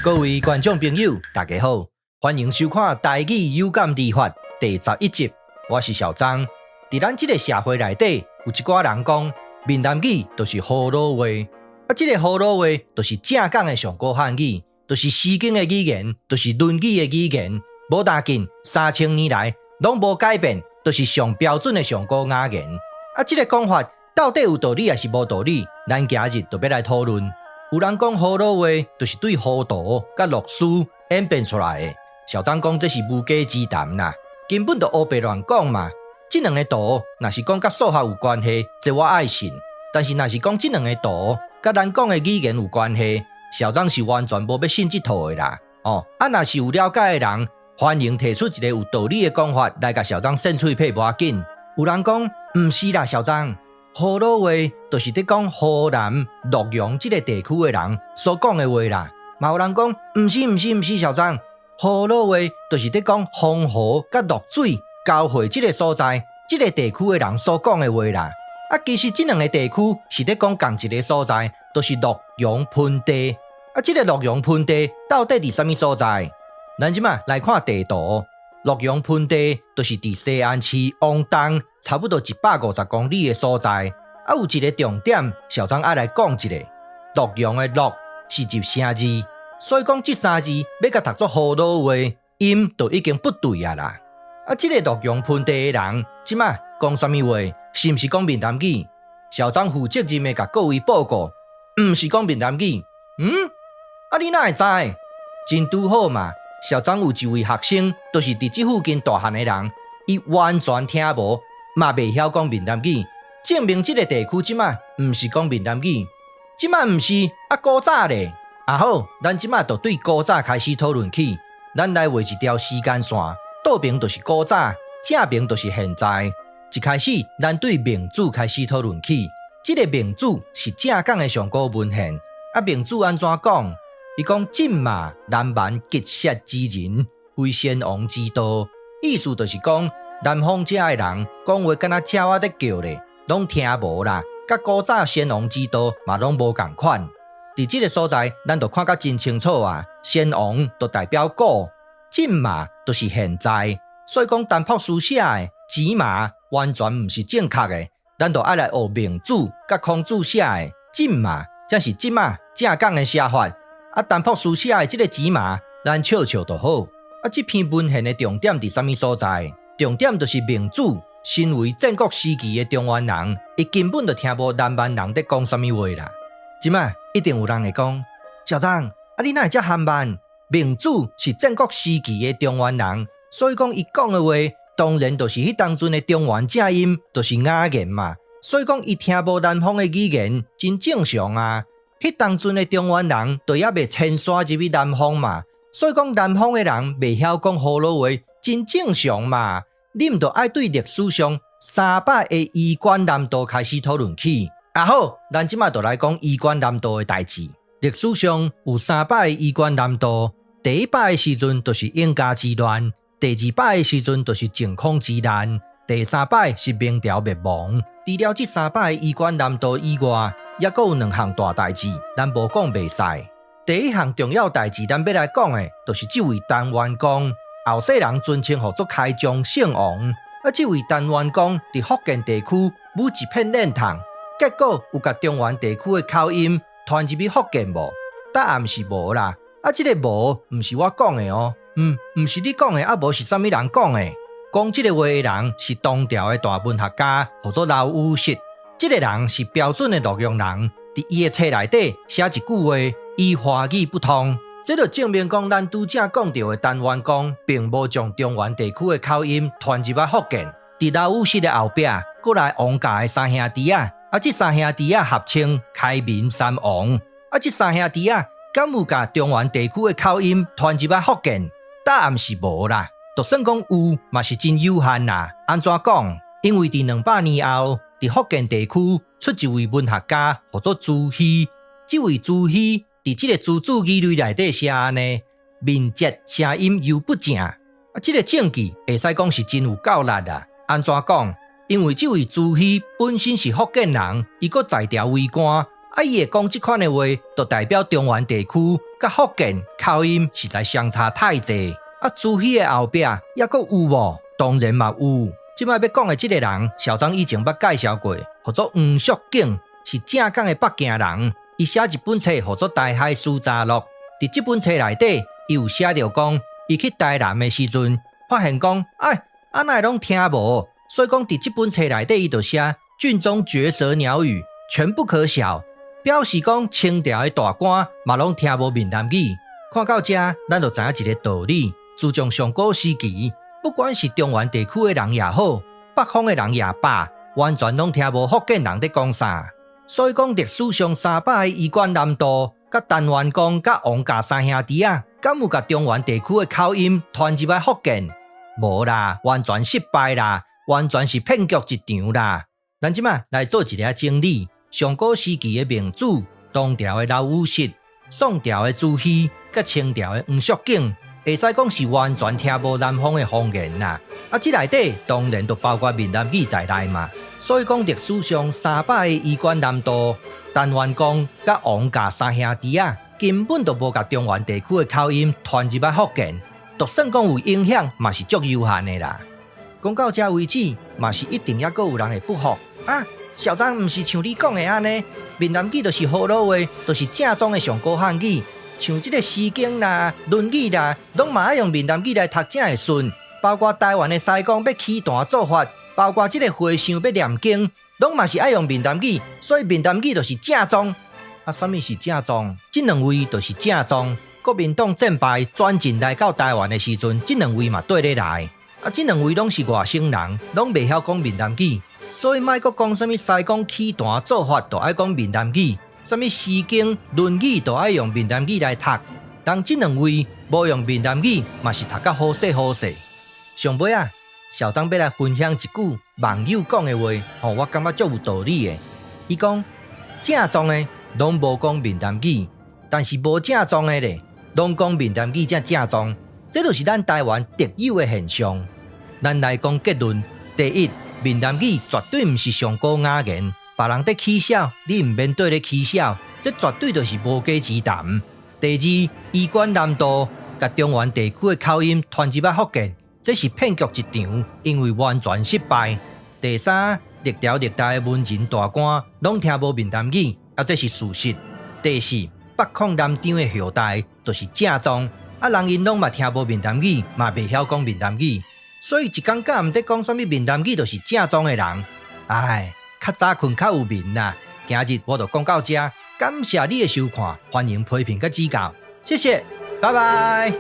各位觀眾朋友，大家好，歡迎收看《台語有感而發》第11集，我是小張。佇咱這个社會內底，有一寡人講閩南語就是河洛話，啊，這个河洛話就是正港的上古漢語，就是《詩經》的語言，就是《論語》的語言，無打緊，3000年來攏無改變，就是上標準的上古雅言。啊，這个講法到底有道理抑是無道理？咱今日就欲來討論。有人講河洛話就是對河圖佮樂書演變出來的，小張講這是無稽之談啦，根本就烏白亂講嘛。這兩个圖若是講佮數學有關係，這我愛信；但是若是講這兩个圖佮咱講的語言有關係，小張是完全無欲信這套的啦。哦，啊，若是有了解的人，歡迎提出一个有道理的講法來共小張扇喙皮無要緊。有人講毋是啦，小張。河洛話就是佇講河南洛陽這个地區的人所講的話啦。嘛有人講，毋是毋是毋是，小張，河洛話就是佇講黃河佮洛水交匯這个所在，這个地區的人所講的話啦。啊，其實這兩个地區是佇講仝一个所在，就是洛陽盆地。啊，這个洛陽盆地到底佇啥物所在？咱這馬來看地圖，洛陽盆地就是佇西安市往東差不多150公里的所在。啊，有一个重點，小張愛來講一下。洛陽的洛是入聲字，所以講這三字欲共讀做河洛話，音就已經不對啊啦。啊，這个洛陽盆地的人，這馬講啥物話？是毋是講閩南語？小張負責任的共各位報告，毋是講閩南語。嗯？啊，你哪會知？真拄好嘛。小張有一位學生，就是佇這附近大漢的人，伊完全聽無，嘛袂曉講閩南語，證明這个地區這馬毋是講閩南語，這馬毋是啊，古早咧。啊好，咱這馬就對古早開始討論起，咱來畫一條時間線，倒爿就是古早，正爿就是現在。一開始，咱對孟子開始討論起，這个孟子是正港的上古文獻，啊，孟子按怎講？伊講晉罵南蠻吉舌之人，非先王之道。意思就是講，南方遮的人講話敢若鳥仔咧叫咧，攏聽無啦。佮古早先王之道嘛攏無仝款。佇這个所在，咱就看甲真清楚啊。先王就代表古，晉罵就是現在。所以講，陳博士寫的錢麻完全毋是正確的。咱就愛來學孟子佮孔子寫的晉罵，才是這馬正港的寫法。啊，陳博士寫的這个錢麻，咱笑笑就好。啊，這篇文獻的重點佇啥物所在？重點就是孟子身為戰國時期的中原人，伊根本就聽無南蠻人佇講啥物話啦。這馬一定有人會講，小張，啊你哪會遮含慢？孟子是戰國時期的中原人，所以講伊講的話，當然就是彼當陣的中原正音，就是雅言嘛。所以講伊聽無南方的語言，真正常啊。彼當陣的中原人都猶未遷徙入去南方嘛，所以講南方的人袂曉講河洛話，真正常嘛。你毋著愛對歷史上300个衣冠南渡開始討論起。啊好，咱這馬就來講衣冠南渡的代誌。歷史上有3擺的衣冠南渡，第一擺的時陣就是永嘉之亂，第二擺的時陣就是靖康之難，第三擺是明朝滅亡。除了這三擺衣冠南渡以外，猶閣有兩項大代誌，咱無講袂使。第一項重要代誌，咱欲來講的，就是這位陳元光，後世人尊稱號做開漳聖王。啊，這位陳元光佇福建地區舞一片練桶，結果有共中原地區的口音傳入去福建無？答案是無啦。啊，這个無毋是我講的哦，毋是你講的，啊無是啥物人講的？講這个話的人是唐朝的大文學家，號做劉禹錫。這个人是標準的洛陽人，佇伊的冊內底寫一句話，伊華語不通，這就證明講咱拄才講著的陳元光，並無將中原地區的口音傳入來福建。佇劉禹錫的後壁，閣來王家的三兄弟仔，啊，這三兄弟仔合稱開明三王。啊，這三兄弟仔敢有共中原地區的口音傳入來福建？答案是無啦。就算講有，嘛是真有限啦。按怎講？因為佇200年後，佇福建地區出一位文學家，號做朱熹。這位朱熹佇這个朱子語類內底寫按呢，閩浙聲音猶不正。啊，這个證據會使講是真有夠力啦。按怎講？因為這位朱熹本身是福建人，伊閣在朝為官，啊，伊會講這款的話，就代表中原地區佮佮福建口音實在相差太濟。啊，慈禧的後壁猶閣有無？當然嘛有。這擺欲講的這个人，小張以前捌介紹過，號做黃淑景，是正港的北京人。伊寫一本冊，號做《台海書雜錄》。佇這本冊內底，伊有寫著講，伊去台南的時陣，發現講，哎，啊哪會攏聽無？所以講，佇這本冊內底，伊就寫郡中絕舌鳥語，全不可曉，表示講清朝的大官嘛攏聽無閩南語。看到這，咱就知影一个道理：自從上古時期，不管是中原地區的人也好，北方的人也罷，完全攏聽無福建人佇講啥。所以講，歷史上300个衣冠南渡、佮陳元光、佮王家三兄弟仔，敢有共中原地區的口音傳入來福建？無啦，完全失敗啦，完全是騙局一場啦。咱這擺來做一下整理，上古時期的孟子、唐朝的劉禹錫、宋朝的朱熹、佮清朝的黃淑景，會使講是完全聽無南方的方言啦。啊，這內底當然就包括閩南語在內嘛。所以講，歷史上300个衣冠南渡、陳元光佮王家三兄弟仔，根本就無共中原地區的口音傳入來福建，就算講有影響，嘛是足有限的啦。講到這為止，嘛是一定猶閣有人會不服啊！小張毋是像你講的按呢，閩南語就是河洛話，就是正宗的上古漢語。像這个《詩經》啦、《論語》啦，攏嘛愛用閩南語來讀才會順。包括台灣的師公欲起壇做法，包括這个和尚欲念經，攏嘛是愛用閩南語，所以閩南語就是正宗。啊，啥物是正宗？這兩位就是正宗。國民黨戰敗轉進來到台灣的時陣，這兩位嘛綴咧來。啊，這兩位攏是外省人，攏袂曉講閩南語，所以莫閣講啥物師公起壇做法，就愛講閩南語；啥物詩經、論語，就愛用閩南語來讀。當這兩位無用閩南語，嘛是讀甲好勢好勢。上尾仔，小張欲來分享一句網友講的話，吼，我感覺足有道理的。伊講正宗的攏無講閩南語，但是無正宗的咧，攏講閩南語才正宗。這就是咱台灣特有的現象。咱來講結論：第一，閩南語絕對毋是上古雅言，別人佇起痟，你毋免綴咧起痟，這絕對就是無稽之談。第二，衣冠南渡，共中原地區的口音傳入來福建，這是騙局一場，因為完全失敗。第三，歷朝歷代的文人大官攏聽無閩南語，啊，這是事實。第四，北控南張的後代就是正宗，啊，人𪜶攏嘛聽無閩南語，嘛袂曉講閩南語，所以一工到暗佇講啥物閩南語就是正宗的人，唉，較早睏較有眠啦。今日我就講到這，感謝你的收看，歡迎批評佮指教，謝謝，拜拜。